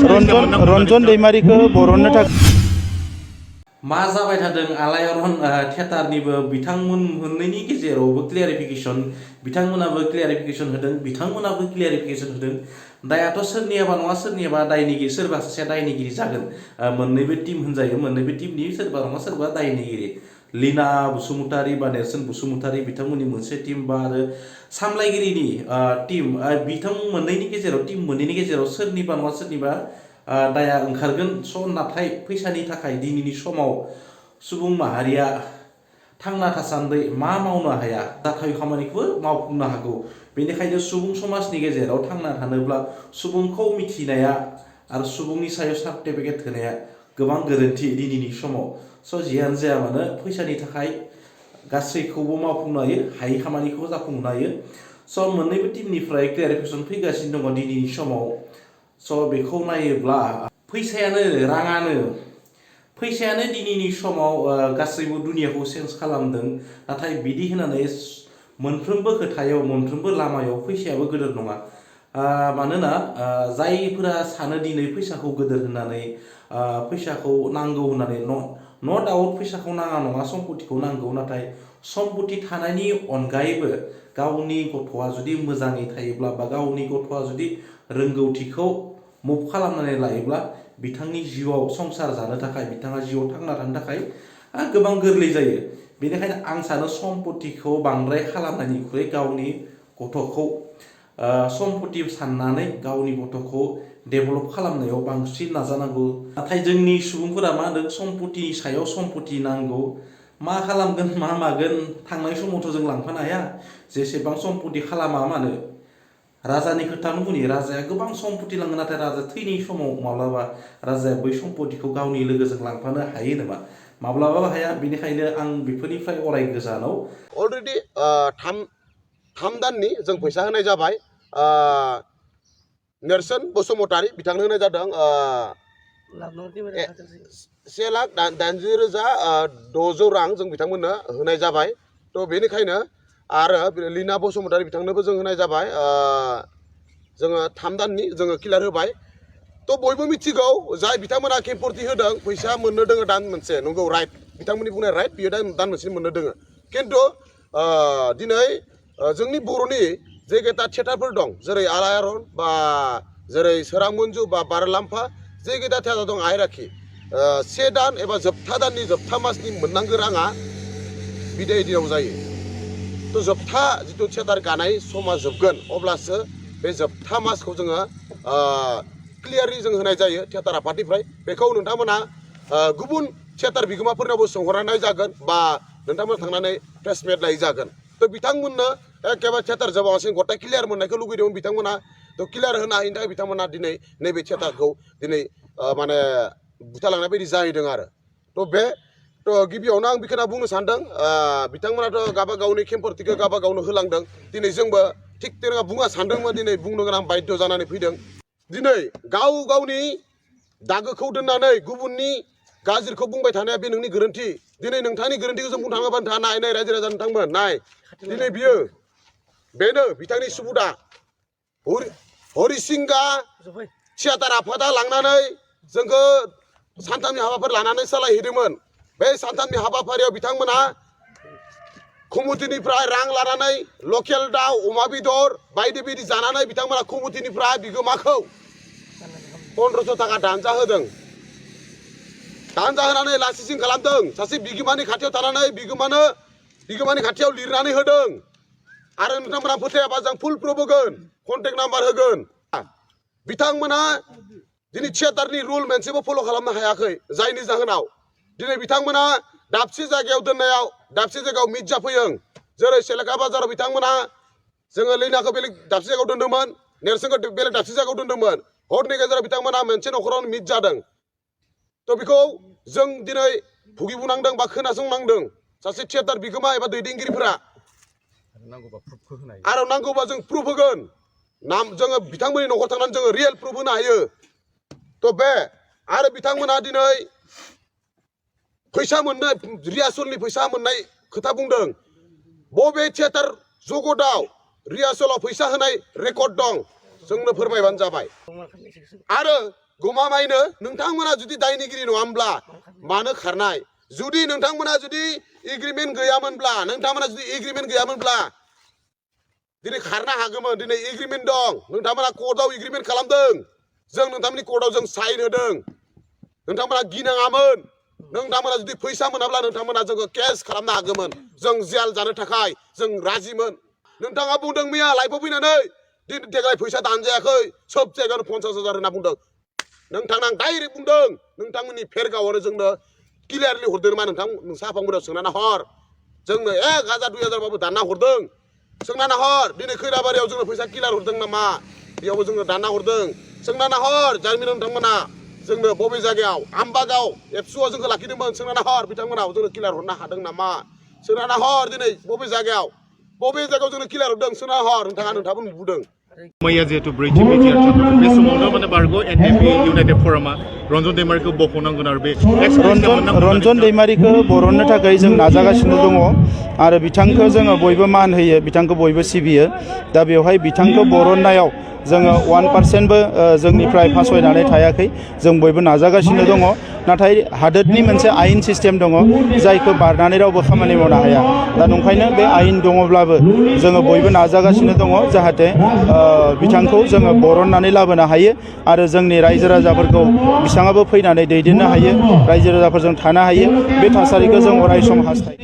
रन्जन दैमारिखौ बरननो थाखाय मा जाबाय थादों आलायारन थियेटारनिबो बिथांमोन मोननैनि गेजेरावबो क्लियारिफिकेसन बिथांमोनाबो क्लियारिफिकेसन होदों बिथांमोनाबो क्लियारिफिकेसन होदों दायाथ' सोरनियाबा नङा सोरनियाबा दायनिगिरि सोरबा सासेया दायनिगिरि जागोन मोननैबो टीम होनजायो मोननैबो टीमनि सोरबा नङा सोरबा दायनिगिरि लीना बसुमतारी बा नेरसोन बसुमतारी बिथांमोननि मोनसे टीम बा आरो सामलायगिरिनि टीम बिथां मोननैनि गेजेराव टीम मोननैनि गेजेराव सोरनिबा नङा सोरनिबा दाया ओंखारगोन स' नाथाय फैसानि थाखाय दिनैनि समाव सुबुं माहारिया थांना थासान्दै मा मावनो हाया जाथावै खामानिखौबो मावफुंनो हागौ बेनिखायनो सुबुं समाजनि गेजेराव थांना थानोब्ला सुबुंखौ मिथिनाया आरो सुबुंनि सायाव सार्टिफिकेट होनाया गोबां गोरोन्थि दिनैनि समाव स' जियानो जाया मानो फैसानि थाखाय गासैखौबो मावफुंनो हायो हायै खामानिखौ जाफुंहोनो हायो स' मोननैबो टीमनिफ्राय क्लियारिफिकेसन फैगासिनो दङ दिनैनि समाव स' बेखौ नायोब्ला फैसायानो दिनैनि समाव गासैबो दुनियाखौ चेन्ज खालामदों नाथाय बिदि होननानै मोनफ्रोमबो खोथायाव मोनफ्रोमबो लामायाव फैसायाबो गोदोर नङा मानोना जायफोरा सानो दिनै फैसाखौ गोदोर होननानै फैसाखौ नांगौ होननानै न' डाउट फैसाखौ नाङा नङा सम्पतिखौ नांगौ नाथाय सम्पति थानायनि अनगायैबो गावनि गथ'आ जुदि मोजाङै थायोब्ला बा गावनि गथ'आ जुदि रोंगौथिखौ मुभ खालामनानै लायोब्ला बिथांनि जिउआव संसार जानो थाखाय बिथाङा जिउआव थांना थानो थाखाय गोबां गोरलै जायो बेनिखायनो आं सानो सम्पतिखौ बांद्राय खालामनायनिख्रुइ गावनि गथ'खौ सम्पति साननानै गावनि गथ'खौ डेभेलप खालामनायाव बांसिन नाजानांगौ नाथाय जोंनि सुबुंफोरा मा होनदों सम्पतिनि सायाव सम्पति नांगौ मा खालामगोन मा मागोन थांनाय समावथ' जों लांफानो हाया जेसेबां सम्पति खालामा मानो राजानि खोथाखौनो बुंनि राजाया गोबां सम्पति लाङो नाथाय राजा थैनाय समाव माब्लाबा राजाया बै सम्पतिखौ गावनि लोगोजों लांफानो हायो नामा माब्लाबाबो हाया बेनिखायनो आं बेफोरनिफ्राय अराय गोजानाव अलरेडि थाम दाननि जों फैसा होनाय जाबाय नेरसोन बसुमतारी बिथांनो होनाय जादों 1,80,600 रां जों बिथांमोननो होनाय जाबाय थ' बेनिखायनो आरो लीना बसुमतारी बिथांनोबो जों होनाय जाबाय जोङो 3 दाननि जोङो क्लियार होबाय थ' बयबो मिथिगौ जाय बिथांमोना केम्पथि होदों फैसा मोननो दोङो दान मोनसे नंगौ राइट बिथांमोननि बुंनाय राइट बियो दान मोनसे मोननो दोङो खिन्थु दिनै जोंनि बर'नि जे गेटा थियेटारफोर दं जेरै आलायारन बा जेरै सोरां मन्जु बा बारलाम्फा जे गेटा थियेटार दं आइराखि 1 दान एबा जोबथा दाननि जोबथा मासनि मोननांगौ राङा बिदाय दिनाव जायो थ' जोबथा जिथु थियेटार गानाय समा जोबगोन अब्लासो बे जोबथा मासखौ जोङो क्लियारलि जों होनाय जायो थियेटार आफादनिफ्राय बेखौ नोंथांमोना गुबुन थियेटार बिगोमाफोरनावबो सोंहरनाय जागोन बा नोंथांमोना थांनानै प्रेसमेट लायै जागोन थ' बिथांमोननो एखेबारे थियेटार जोबासिम गथाय क्लियार मोननायखौ लुगैदोंमोन बिथांमोना थ' क्लियार होनो हायिनि थाखाय बिथांमोना दिनै नैबे थियेटारखौ दिनै माने बुथारलांनाय बायदि जाहैदों आरो थ' गिबियावनो आं बेखौना बुंनो सानदों बिथांमोनाथ' गावबा गावनि केम्पथिखौ गावबा गावनो होलांदों दिनै जोंबो थिग तेनका बुंनो सानदोंमोन दिनै बुंनो गोनां बाध्य जानानै फैदों दिनै गाव गावनि दागोखौ दोननानै गुबुननि गाज्रिखौ बुंबाय थानाया बे नोंनि गोरोन्थि दिनै नोंथांनि गोरोन्थिखौ जों बुंनो थाङोबा नोंथाङा नाय रायजो राजा नोंथांमोन नाय दिनै बियो बेनो बिथांनि सुबुदा हरिसिंगा थियेटार आफादा लांनानै जोंखौ सानथामनि हाबाफारि लानानै सालायहैदोंमोन बे सानथामनि हाबाफारियाव बिथांमोना कमिटिनिफ्राय रां लानानै लकेल दाउ अमा बेदर बायदि बायदि जानानै बिथांमोना कमिटिनिफ्राय बिगोमाखौ 1500 थाखा दानजा होदों दानजा होनानै लासिसिं खालामदों सासे बिगोमानि खाथियाव थानानै बिगोमानि खाथियाव लिरनानै होदों आरो नोंथांमोना फोथायाबा जों फुल प्रुफ होगोन कन्टेक्ट नाम्बार होगोन बिथांमोना दिनै थियेटारनि रुल मोनसेबो फल' खालामनो हायाखै जायनि जाहोनाव दिनै बिथांमोना दाबसे जायगायाव दोननायाव दाबसे जायगायाव मिट जाफैयो जेरै सेलेखा बाजाराव बिथांमोना जोङो लैनाखौ बेलेग दाबसे जायगायाव दोन्दोंमोन नेरसोनखौ बेलेग दाबसे जायगायाव दोन्दोंमोन हरनि गेजेराव बिथांमोना मोनसे न'खरावनो मिट जादों थ' बेखौ जों दिनै भुगिबोनांदों बा खोनासंनांदों सासे थियेटार बिगोमा एबा दैदेनगिरिफोरा आरो नांगौबा जों प्रुफ होगोन जोङो बिथांमोननि न'खर थांनानै जोङो रियेल प्रुफ होनो हायो थ' बे आरो बिथांमोना दिनै फैसा मोननाय रिहार्सेलनि फैसा मोननाय खोथा बुंदों बबे थियेटार जगतआव रिहार्सेलाव फैसा होनाय रेकर्ड दं जोंनो फोरमायबानो जाबाय आरो गमामायैनो नोंथांमोना जुदि दायनिगिरि नङामोनब्ला मानो खारनाय जुदि नोंथांमोना जुदि एग्रिमेन्ट गैयामोनब्ला नोंथांमोना जुदि एग्रिमेन्ट गैयामोनब्ला दिनै खारनो हागौमोन दिनै एग्रिमेन्ट दं नोंथांमोना कर्टआव एग्रिमेन्ट खालामदों जों नोंथांमोननि कर्टआव जों साइन होदों नोंथांमोना गिनाङामोन नोंथांमोना जुदि फैसा मोनाब्ला नोंथांमोना जोंखौ केस खालामनो हागौमोन जों जेल जानो थाखाय जों राजिमोन नोंथाङा बुंदों मैया लाइफआव फैनानै देग्लाय फैसा दानजायाखै सोब जायगायावनो 50,000 होनना बुंदों नोंथांनो आं डाइरेक्ट बुंदों नोंथांमोननि फेरगावआनो जोंनो क्लियारलि हरदों मा नोंथां नोंसा आफामोनाव सोंना नाहर जोंनो 1,000 2,000 बाबो दानना हरदों सोंना नाहर दिनै खैराबारियाव जोंनो फैसा क्लियार हरदों नामा बेयावबो जोंनो दानना हरदों सोंना नाहर जारिमिन नोंथांमोना जोंनो बबे जायगायाव आमबागाव एबसुआव जोंखौ लाखिदोंमोन सोंना नाहर बिथांमोनाव जोंनो क्लियार हरनो हादों नामा सोंना नाहर दिनै बबे जायगायाव जोंनो क्लियार हरदों सोंना नाहर नोंथाङाबो नुबोदों मैया जिहेतु ब्रैथि मेथियार जादोंमोन बे समावनो माने बारग' एनडिपि इउनाइटेड फरामा रन्जन दैमारिखौ बख'नांगोन आरो बे रन्जन दैमारिखौ बरननो थाखाय जों नाजागासिनो दङ आरो बिथांखौ जोङो बयबो मान होयो बिथांखौ बयबो सिबियो दा बेवहाय बिथांखौ बरननायाव जोङो 1%बो जोंनिफ्राय फासयनानै थायाखै जों बयबो नाजागासिनो दङ नाथाय हादोरनि मोनसे आयेन सिस्टेम दङ जायखौ बारनानै रावबो खामानि मावनो हाया दा नंखायनो बे आयेन दङब्लाबो जोङो बयबो नाजागासिनो दङ जाहाथे बिथांखौ जोङो बरननानै लाबोनो हायो आरो जोंनि रायजो राजाफोरखौ बिथाङाबो फैनानै दैदेननो हायो रायजो राजाफोरजों थानो हायो बे थासारिखौ जों अराय सम हास्थायो